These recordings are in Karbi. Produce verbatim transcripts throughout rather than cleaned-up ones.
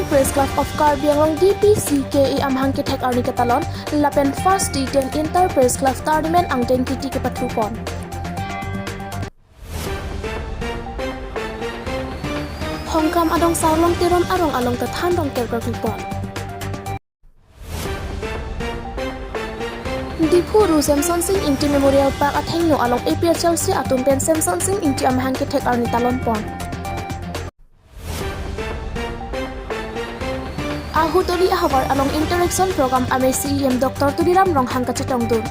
Press Club of Karbi Anglong, D P C K A, amahang kethek arni ketalon lapen First T ten Inter Press Club Tournament angdeng kiti kepathu pon. Hongkam adong Sarlong Teron arong along ta than rong kerkor pon. Diphu Ru Semson Sing Ingti Memorial Park athengno along A P H L C atum pen Semson Sing Ingti amahang kethek arni talon pon. Ahutoli ahavar along interaction program amei C E M Doctor Tuliram Ronghang kachetongdun.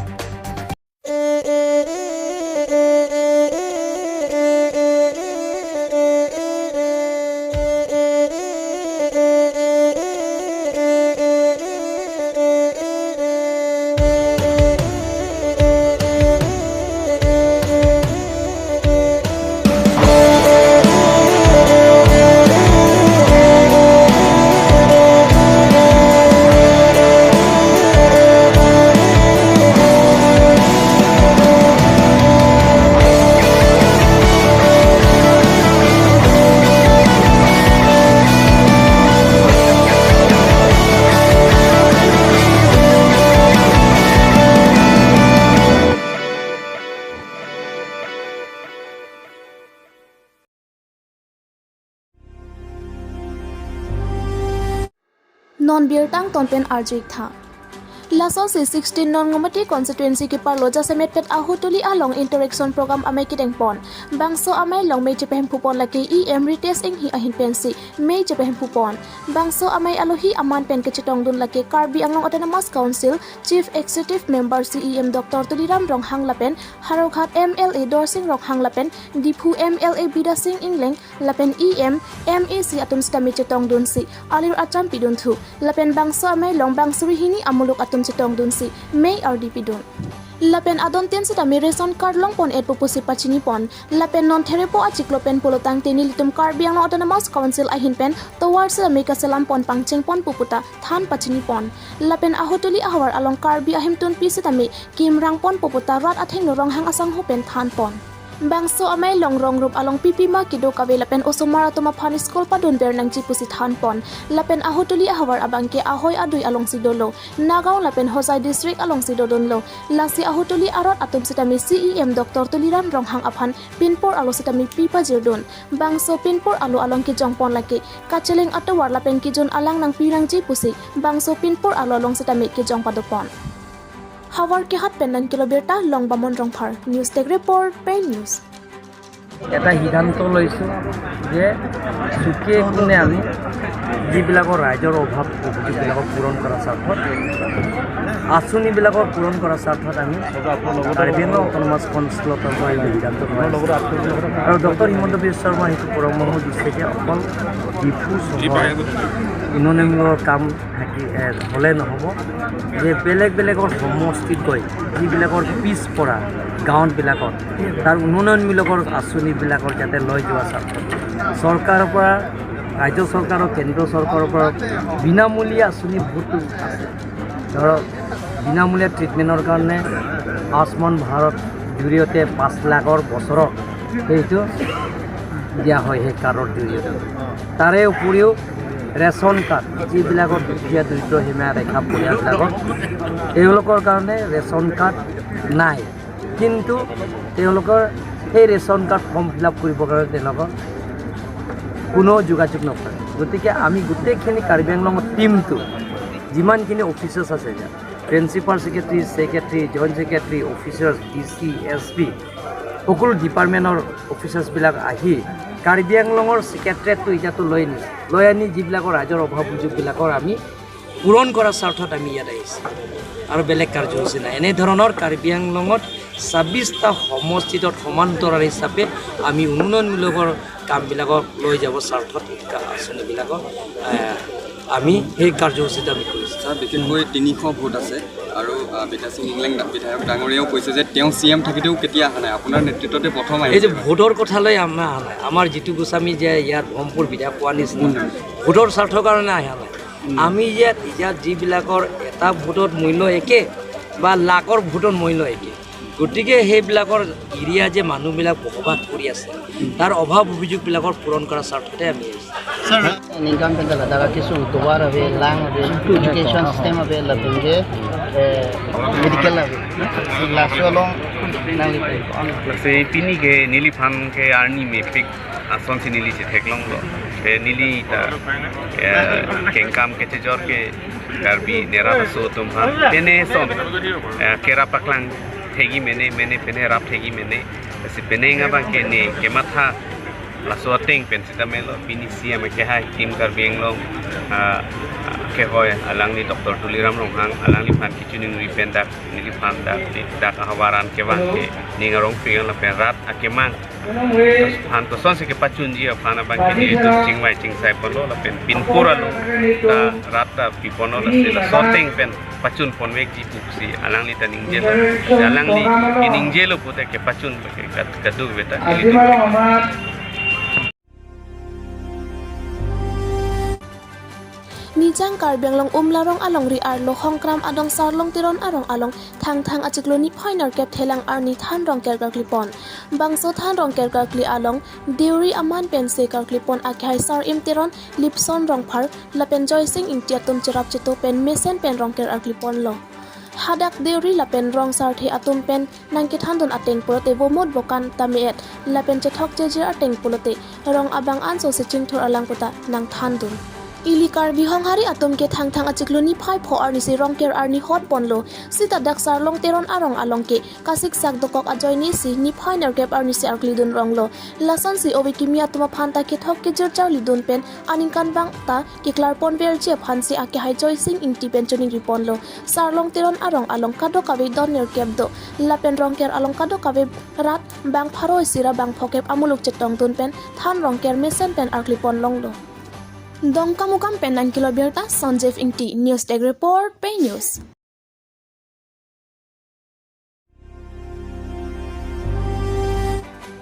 Non birta angton pen arju-ik tha. Laso si sixteen non Nomati constituency keparlo jasemet pet Ahutoli along interaction program amei kedeng pon. Bangso amei along mei chepahemphu pon lake E M Ritesh Enghi ahin pensi mei chepahemphu pon. Bangso amei alohi aman pen kachetongdun lake Karbi Anglong Autonomous Council Chief Executive Member C E M Doctor Tuliram Ronghang lapen Howraghat M L A Dorsing Ronghang lapen Diphu M L A Bidya Sing Engleng lapen E M, M A C atum sitame chetongdunsi alir acham pidunthu. Lapen bangso amei along bang suri hini amuluk atum chetongdunsi mei ardi pidun. Lapen adontin sitame ration card long pon-et pu pusi pachini pon. Lapen non therepo achiklo pen pulotangte nelitum Karbi Anglong Autonomous Council ahin pen tovar sitame kaselam pon pangcheng pon pu puta than pachini pon. Lapen Ahutoli ahavar along Karbi ahemtunpi sitame kimrang pon pu puta rat athengno Ronghang asangho pen than pon. Bangso amei along rong rup along pipima kedo kave lapen osomar atum aphan school padun ber nangji pusi than pon. Lapen Ahutoli ahavar abangke ahoi adui alongsi dolo, Nagaon lapen Hojai district alongsi dodunlo. Lasi Ahutoli arat atum sitame C E M Doctor Tuliram Ronghang aphan pinpur alo sitame pi pajirdun. Bangso pinpur alo along kejong pon lake kacheleng atovar lapen kejun alang nangpi nangji pusi bangso pinpur alo along sitame kejong pado pon. Havar kehat pen nangkelo birta Longbamon Rongphar, News Desk Report, Pei News. এটা সিদ্ধান্ত লৈছোঁ যে চুকে কোণে আমি যিবিলাকৰ ৰাইজৰ অভাৱ অভিযোগবিলাকক পূৰণ কৰাৰ স্বাৰ্থত, আঁচনিবিলাকৰ পূৰণ কৰাৰ স্বাৰ্থত আমি কাৰ্বি আংলং অট'নমাছ কাউন্সিলৰ পৰা এই সিদ্ধান্ত লোৱা হৈছে। আৰু ডক্টৰ হিমন্ত বিশ্ব শৰ্মাই সেইটো পৰামৰ্শ দিছে যে অকল ডিফু চহৰ উন্নয়নমূলক কাম থাকি, এ, হ'লে নহ'ব, যে বেলেগ বেলেগৰ সমষ্টিত গৈ যিবিলাকৰ পিছপৰা গাঁৱবিলাকত তাৰ উন্নয়নমূলকৰ আঁচনিবিলাকৰ যাতে লৈ যোৱা স্বাৰ্থত চৰকাৰৰ পৰা, ৰাজ্য চৰকাৰৰ, কেন্দ্ৰ চৰকাৰৰ পৰা বিনামূলীয়া আঁচনি বহুতো আছে। ধৰক, বিনামূলীয়া ট্ৰিটমেণ্টৰ কাৰণে আয়ুষ্মান ভাৰত জৰিয়তে পাঁচ লাখৰ বছৰত সেইটো দিয়া হয় সেই কাৰ্ডৰ জৰিয়তে। তাৰে উপৰিও ৰেচন কাৰ্ড, যিবিলাকৰ দুখীয়া দৰিদ্ৰ সীমাৰেখা পৰিয়ালবিলাকৰ, তেওঁলোকৰ কাৰণে ৰেচন কাৰ্ড নাই, কিন্তু তেওঁলোকৰ সেই ration card form fill up কৰিবৰ কাৰণে তেওঁলোকৰ কোনো যোগাযোগ নকৰে। গতিকে আমি গোটেইখিনি কাৰ্বি আংলঙৰ টিমটো, যিমানখিনি অফিচাৰ্ছ আছে এতিয়া, principal secretary, secretary, joint secretary, officers, D C, S P, সকলো ডিপাৰ্টমেণ্টৰ অফিচাৰ্ছবিলাক আহি কাৰ্বি আংলঙৰ ছেক্ৰেটাৰিয়েটটো এতিয়াতো লৈ আনিছে। লৈ আনি যিবিলাকৰ ৰাইজৰ অভাৱ অভিযোগবিলাকৰ আমি পূৰণ কৰাৰ স্বাৰ্থত আমি ইয়াত আহিছোঁ। আৰু বেলেগ কাৰ্যসূচী নাই। এনেধৰণৰ কাৰ্বি আংলঙত ছাব্বিছটা সমষ্টিত সমান্তৰাল হিচাপে আমি উন্নয়নমূলকৰ কামবিলাকক লৈ যাব স্বাৰ্থত এই কা-, আঁচনিবিলাকক, এ, আমি সেই কাৰ্যসূচীটো আমি কৰিছোঁ। ছাৰ, বিশেষকৈ তিনিশ ভোট আছে আৰু, আ, বিদ্যা সিং ইংলেং বিধায়ক ডাঙৰীয়াও কৈছে যে তেওঁ চি এম থাকোঁতেও কেতিয়া অহা নাই, আপোনাৰ নেতৃত্বতে প্ৰথম এই যে আহিছে। ভোটৰ কথালৈ আমাৰ অহা নাই, আমাৰ জিতু গোস্বামী যে ইয়াত ব্ৰহ্মপুৰ বিধায়ক পোৱা নিচিনা উম। ভোটৰ স্বাৰ্থৰ কাৰণে অহা নাই। উম। আমি ইয়াত, ইয়াত যিবিলাকৰ এটা ভোটত মূল্য একে বা লাখৰ ভোটত মূল্য একে, গতিকে সেইবিলাকৰ এৰিয়া যে মানুহবিলাক বসবাস কৰি আছে, তাৰ অভাৱ অভিযোগবিলাকৰ পূৰণ কৰাৰ স্বাৰ্থতে আমি আহিছোঁ। Ningkan pen ta ladak akesung tovar ave, lang ave, education system ave, lapen ke, eh, medical ave. Laso along nangli on. Lasi pini ke neliphan ke arni mepik asonsi neli chetheklonglo. Ke neli ta, eh, kengkam kechejor ke Karbi nerap aso atum aphan pene son, eh, kerap paklang thekji mene, mene pene rap thekji mene. Lasi penang abang ke ne kematha laso ateng pen sita melo, pini C M akehai Team Karbi Anglong, ah, kehoi alangli Doctor Tuliram Ronghang, alangliphan kachiningri pen dak neliphan dak, dak ahavar an kevang ke ning arong ping lapen rat akemang aphan kosonsi kepachunji aphan abang ke ne chingvai chingsai ponlo lapen pinpur along ta rat ta piponlo, lasi laso ateng pen pachun ponvekji pusi alangli ta ningjelo. Alangli keningjelo pute kepachun ke kat-, kadokave ta nelitum. Nijang Karbi Anglong Umlarong alongri arlo Hongkram adong Sarlong Teron arong along Thangthang achiklo niphai nerkep thelang arni than rongker karklipon. Bangso than rongker karkli along Deuri aman pensi karklipon akehai Sar-im Teron, Lipson Rongphar lapen Joysing Ingti atum cherap cheto pen mesen pen rongker arklipon lo. Hadak Deuri lapen rong sarthe atum pen nangkethandun ateng pulote bomot bokan ta me-et lapen chethok chejir ateng pulote rong abang anso si chingthur alang puta nangthandun. Ili Karbi Honghari atum ke Thangthang achiklo niphai pho arnisi rongker arni hot ponlo. Sita dak Sarlong Teron arong along ke kasiksak dokok ajoinesi niphai nerkep arnisi arklidun ronglo. Lasonsi ove kimi atum aphan ta kethok kejir charlidun pen aningkanvang ta keklar ponverji aphansi akehai Joysing Ingti pen choningri ponlo. Sarlong Teron arong along kadokave don nerkep do lapen rongker along kadokave rat bang pharo isi ra bang phokep amuluk chetongdun pen than rongker mesen pen arklipon longlo. Dongkamukam pen nangkelo birta Sanjeev Ingti, News Desk Report, Pei News.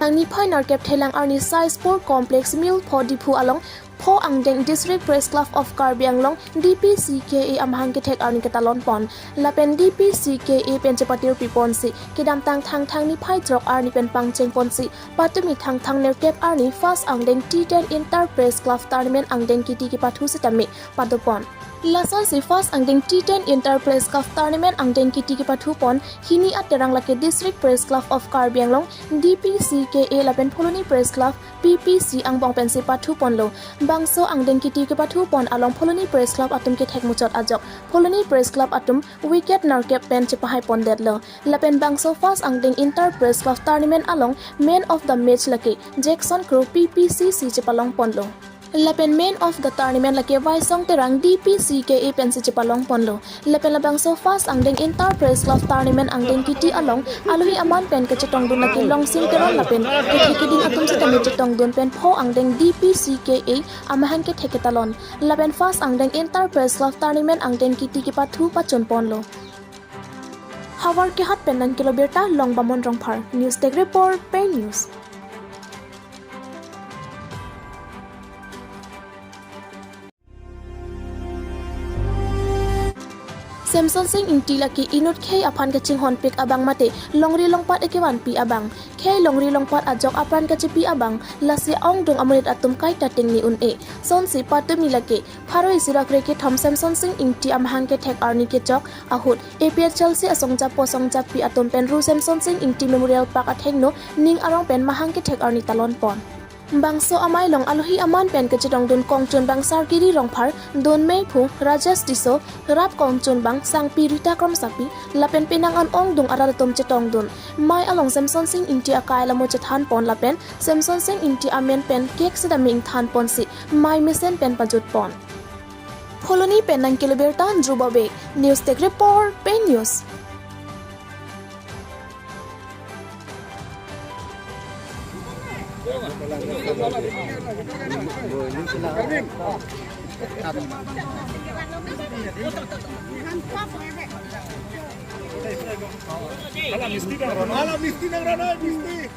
Thangthang niphai nerkep thelang arni Sai Sport Complex Mil pho Diphu along pho angdeng District Press Club of Karbi Anglong, D P C K A amahang kethek arni ketalon pon. Lapen D P C K A pen chepatir piponsi kedamtang Thangthang niphai throk arni pen pangcheng ponsi patumi Thangthang nerkep arni first angdeng T ten Inter Press Club Tournament angdeng kiti kepathu sitame padopon. Lasonsi first angdeng T ten Inter Press Club Tournament angdeng kiti kepathu pon hini aterang lake District Press Club of Karbi Anglong, D P C K A lapen Phuloni Press Club, P P C angbong pensi pathu ponlo. Bangso angdeng kiti kepathu pon along Phuloni Press Club atum kethek muchot ajok Phuloni Press Club atum wicket nerkep pen chepahai pondetlo. Lapen bangso first angdeng Inter Press Club Tournament along Man of the Match lake Jackson Kro, P P C C chepalong ponlo. Lapen Man of the Tournament lake Vaisong Terang, D P C K A pensi chepalong ponlo. Lapen labangso first angdeng Inter Press Club Tournament angdeng kiti along alohi aman pen kachetongdun lake Longsing Teron lapen kethe keding atum sitame chetongdun pen pho angdeng D P C K A amahang kethek ketalon. Lapen first angdeng Inter Press Club Tournament angdeng kiti kepathu pachun ponlo. Havar kehat pen nangkelo birta Longbamon Rongphar, News Desk Report, Pei News. Semsonsing Ingti lake inut khei aphan kachinghonpik abang mate longri longpat ekevanpi abang. Khei longri longpat ajok apran kachepi abang, lasi ongdung amonit atum kaita tingni un-e. Sonsi patumi lake pharo isi ra krekethom Semsonsing Ingti amahang kethek arni kechok ahut A P H L C asongjapo songjapi atum pen ru Semsonsing Ingti Memorial Park athengno ning arong pen mahang kethek arni talon pon. Bangso amei along alohi aman pen kachetongdun kongchunbang Sarkiri Rongphar, dun meiphu Rajesh Tisso, rap kongchunbang sangpi Rita Kramsapi, lapen penang an ongdung arat atum chetongdun. Mei along Semsonsing Ingti akai alamo chethan pon lapen Semsonsing Ingti amen pen cake sitame ingthan ponsi mei mesen pen pajut pon. Phuloni pen nangkelo birta Dhruba Bey, News Desk Report, Pei News. Hala misti dang rana, hala misti dang rana, misti.